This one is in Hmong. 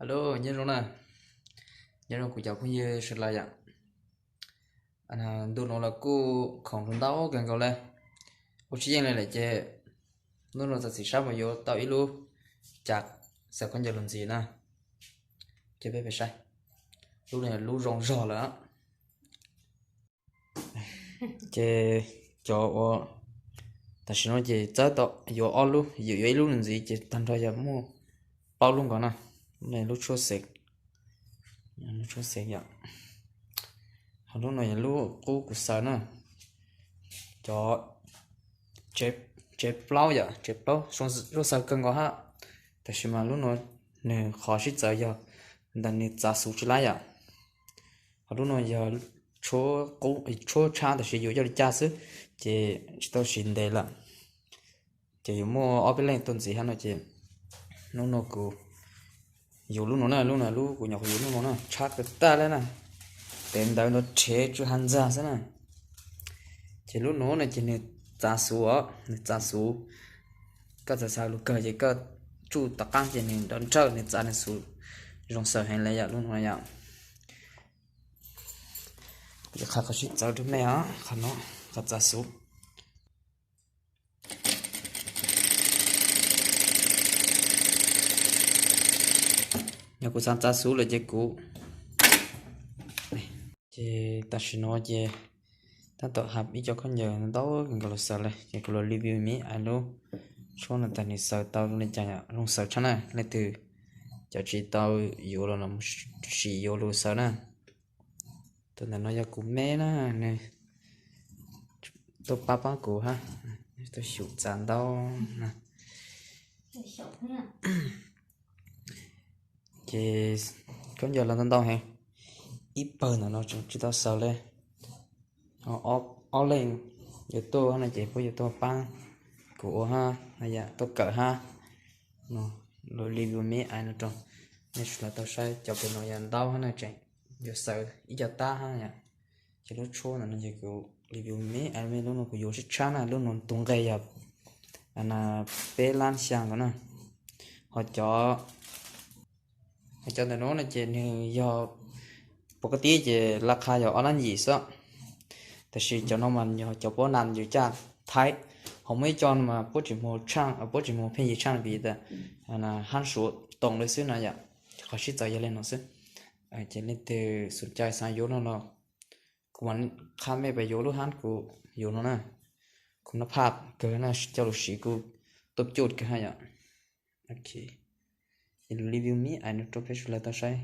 Hello, nyob zoo na, nyob zoo kuv cov phooj ywg sawv daws yom. Ntu no los kuj khoom ntau kawg nkaus li, ua tsis yeej li lawm ces hnub no txawm txiav sab mus yuav tau ib lub cas xaws khaub ncaws lus ntxiv na. Ces peb pem saib, lub no lub zoo zog lawm. Ces cov uas tam sim no ces txawb tau yuav ob lub, yuav ib lub lus ntxiv ces tag nrho yog muaj plaub lub nkaus na. Lub no lub tshuaj xeem, lub tshuaj xeem yom. Ho lub no yog lub qub kuv xaws na, cov tsev plaub yom, tsev plaub zoo xaws kawg nkaus hab. Tab sis mas lub no nws qhov sib txawv yog ntawm nws txav xuv tsis laib yom. Ho lub no yog tshuab tshab tab sis yuav coj li cas xwb, ces tsis tau siv ntev lawm. Ces yuav muaj ob peb leej tuaj ntxiv hab no ces hnub no kuv yuav lub no na, lub no lub kuv nyuam qhuav yuav lub no na, tshab kawg tag li na, tes ntawv nrov rhev tsw ha ntxag xwb na. Ces lub no no ces nws txav xuv os, nws txav xuv. Koj txav xaws lug kawg ces koj tsuj tom qaab ces nws nrov nrawj, nws txav nws xuv zoo xaws heev li yom, lub no yom. Kuv qha qhov sib txawv rau mej os, qhov no, qhov txav xuv. Yog kuv xav txav xuv lawm ces kuv, ces tam sim no ces tab tom hab ib co khaub ncaws ntau kawg nkaus los xaws li, ces kuv los review me a lub tshuab no tas nws xaws tau zoo li cas, zoo xaws tshaj na. Leej twg cov tsis tau yuav los mus sim yuav lug xaws na. Tus ntawm no yog kuv me na, nws tuaj pab pab kuv hab, tuaj xyum txav ntau na. Ces khaub ncaws los ntau ntau heev, ib pawg ntawm no tseem tsis tau xaws li. Ob leeg yuav tuaj no ces puab yuav tuaj pab kuv ua hab, tuaj kawm hab. Los review me a no rau nej sawv daws tau saib, cov pem no yog ntau hab na, tseem yuav xaws ib co tab hab yom. Ces lub tshuab ntawm no ces kuv review me a, lub no kuv yuav tshab tshab na, lub no tus nqe yog peb lab xyaa nkaus na. Ho cov, ho cov ntawm no no ces nws yog, pov ka tib ces laj qha yog ob lab yim xwb, tab sis cov no mas yog cov puab nas yus caj Thaib. Ho muaj ib co no mas puab tsis mus tshaaj, puab tsis mus pheej yig tshaaj vim tas hab Suav toom li xwb no yom. Qhov sib txawv yog li no xwb. Ces leej twg xum cai xav yuav no los kuv mam qha mej pab yuav lub hab kuv yuav no na. Kuv noj phaj kawg na, coj lug siv kuj tuaj cuj kawg hab yom. Ces review me a no rau peb sawv daws tau saib.